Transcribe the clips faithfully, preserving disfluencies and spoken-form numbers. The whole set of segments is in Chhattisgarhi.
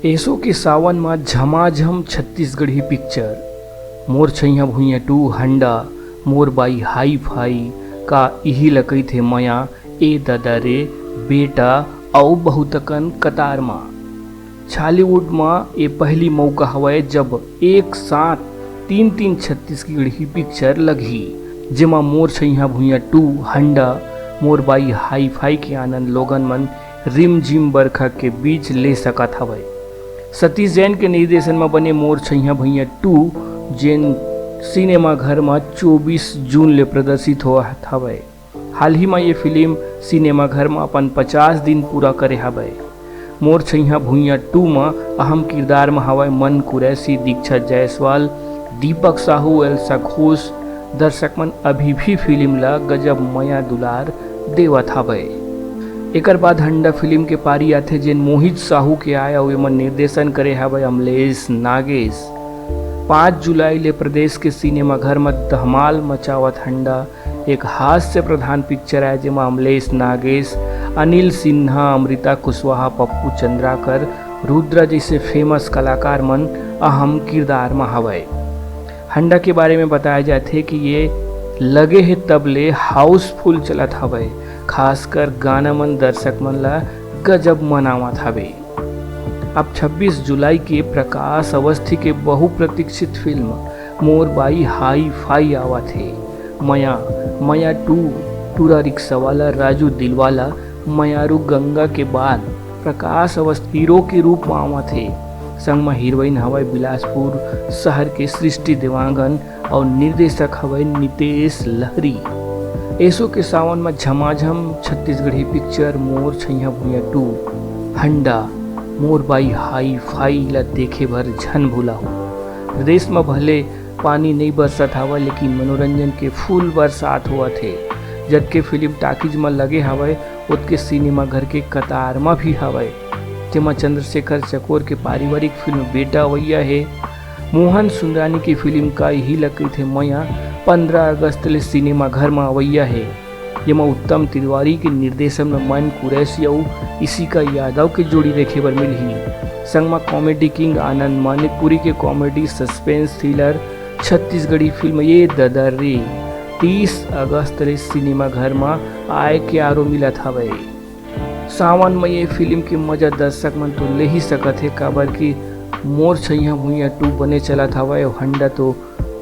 एसो के सावन म झमाझम छत्तीसगढ़ी पिक्चर, मोर छैया भुइया टू, हंडा, मोर बाई हाई फाई, का इही ल कहिथे मया, ए ददा रे, बेटा, अउ बहुतकन कतार म। छॉलीवुड म ए पहली मौका हवय, जब एक साथ तीन-तीन छत्तीसगढ़ी पिक्चर लगही, जेमा मोर छैया भुइया टू, हंडा, मोर बाई हाई फाई के आनंद लोगन मन रिमझिम बरखा के बीच ले सकत हवय। सतीश जैन के निर्देशन म बने मोर छैया भुइया टू, जेन सिनेमा घर म चौबीस जून ले प्रदर्शित होवत हवय। हाल ही म ये फिल्म सिनेमा घर म अपन पचास दिन पूरा करे हवय। मोर छैया भुइया टू म अहम किरदार म हवय मन कुरैशी, दीक्षा जायसवाल, दीपक साहू, एल्सा घोष। दर्शक मन अभी भी फिल्म ल गजब मया दुलार देवत हवय। एकर बाद हंडा फिल्म के पारी आथे, जेन मोहित साहू के आय अउ एमन निर्देशन करे हवय अमलेश नागेश। पाँच जुलाई ले प्रदेश के सिनेमा घर म धमाल मचावत हंडा एक हास्य प्रधान पिक्चर आय, जेमा अमलेश नागेश, अनिल सिन्हा, अमृता कुशवाहा, पप्पू चंद्राकर, रुद्रा जैसे फेमस कलाकार मन अहम किरदार म हवय। हंडा के बारे में बताया जाथे कि ये लगे हे तब ले हाउसफुल चलत हवय, खासकर गाना मन दर्शक मन ला गजब मनावत हवे। अब छब्बीस जुलाई के प्रकाश अवस्थी के बहुप्रतीक्षित फिल्म मोर बाई हाई फाई आवत हे। मया, मया टू, टूरा रिक्शा वाला राजू दिलवाला, मयारू गंगा के बाद प्रकाश अवस्थी हीरो के रूप म आवत हे। संग म हीरोइन हवय बिलासपुर शहर के सृष्टि देवांगन अउ निर्देशक हवय नितेश लहरी। एसो के सावन म झमाझम छत्तीसगढ़ी पिक्चर मोर छैया भुइया टू, हंडा, मोर बाई हाई फाई ला देखे बर झन भूलाहू। प्रदेश म भले पानी नइ बरसत हवय, लेकिन मनोरंजन के फुल बरसात होवत हे। जतके फिल्म टाकीज म लगे हवय, ओतके सिनेमा घर के कतार म भी हवय, जेमा चंद्रशेखर चकोर के पारिवारिक फिल्म बेटा अवइया हे। मोहन सुंदरानी की फिल्म का इही ल कहिथे मया पंद्रह अगस्त ले सिनेमा घर म अवइया हे, जेमा उत्तम तिवारी के निर्देशन म मन कुरैशी अउ इशिका यादव के जोड़ी देखे बर मिलही। संग म कॉमेडी किंग आनंद मानिकपुरी के comedy suspense thriller Chhattisgarhi film ये ददा रे तीस अगस्त ले सिनेमा घर म आए के आरो मिलत हवय। सावन म ये फिल्म के मजा दर्शक मन तो ले ही सकत हे, काबर कि मोर छैया भुइया टू बने चलत हवय अउ हंडा तो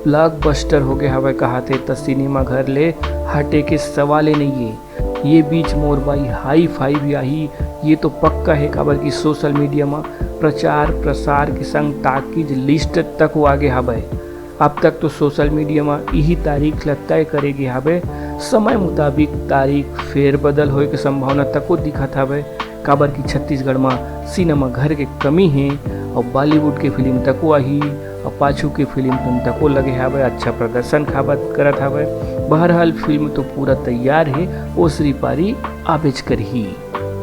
ब्लॉकबस्टर होगे हवय कहाथे, त सिनेमा घर ले हटे के सवाले नइये। ये बीच मोर बाई हाई फाई भी आही, ये तो पक्का हे, काबर कि सोशल मीडिया म प्रचार प्रसार के संग टाकीज लिस्ट तक आगे हवय। अब तक तो सोशल मीडिया म इही तारीख ल तय करे गे हवय। समय मुताबिक तारीख फेरबदल होए के संभावना तको दिखत हवय, काबर कि छत्तीसगढ़ म सिनेमा घर के कमी हे अउ बॉलीवुड के फिल्म तको आही अउ पाछू के फिल्म मन तको लगे हवय अच्छा प्रदर्शन खाबत करत हवय। बहरहाल फिल्म तो पूरा तैयार हे, ओसरी पारी आबेच करही।